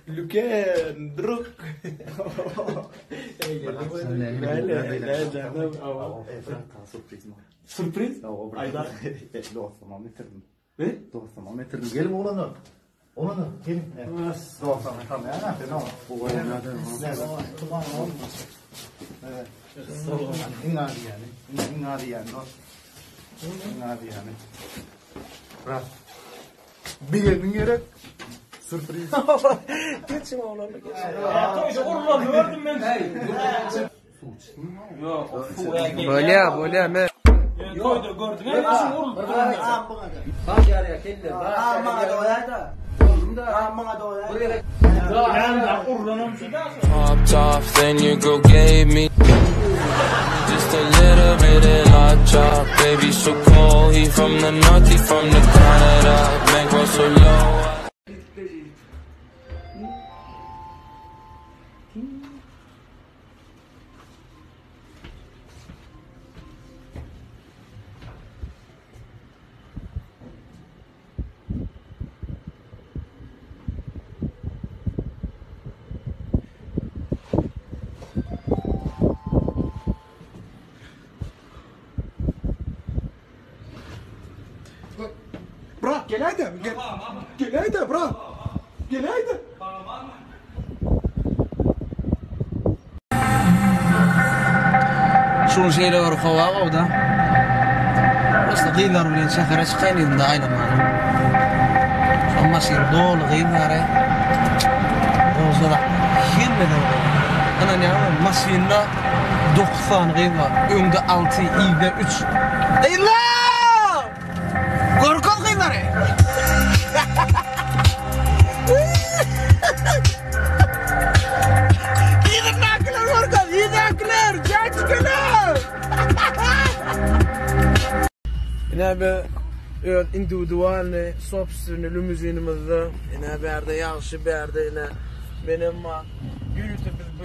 Lüken, druk. Sürpriz? Aýda. Dostuma getirdim. Ne? Dostuma getirdim. Gelin oglanlar. Oglanlar, gelin. Dostuma tanıyan sen o. Evet. Iň ady ýaly. Iň ady ýaly dost. Iň ady ýaly. Brat. Bilemin gerek. Sürpriz. Geçin oglanlar, geçin. Toýda urlanyny gördüm men. Bolýa, bolýa, me. Toýda gördüm. Men şuny urulyp duranyny. Urlanam şu da. Popped off, then your girl gave me just a little bit of la chop. Baby, so cold. He from the north, he from the Canada. Bankroll so low. Brat, geläýdä. Gel. Geläýdä, brat. Geläýdä. Şuň şeýle bir howa gowda. Prosta gyzlar bilen şähere çykaýyn diýdim-de aýlanmana. Şol maşyn doly gyz bar. Gowja hemmeden gowy. Ynanýaňmy maşynda 9 sany gyz bar. Öňde 6, yzda 3. Gyzlar! Görkez gyzlary! Yzyndakylar görkez, yzdakylar, jäçkeler! Ine be öz indiwidualny sobstwenny limuzinimizde, ine bärde ýagşy, bärde ine menem bar. Ýörite biz bu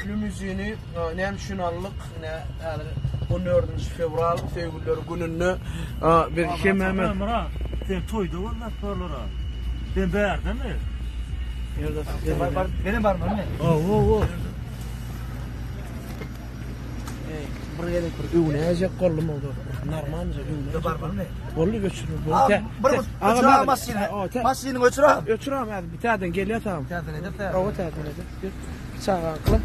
limuzini näme üçin aldyk? Ine häzir 14 fewral söýgüliler gününde biz hemmämiz Myrat, sen toýda gözläp barlara. Sen bärdemi? Benim barmamy? Hawa, hawa. Ey, bir gezek bir öwünäýjek boldum oldu. Normalja öwünäýjek. Barmamy? Boldy öçür. Boldy. Bir öçür maşyny. Maşynyny öçür. Öçür hem bir täden gelýär tamam. Täden edip. Hawa täden edip. Çaga akly.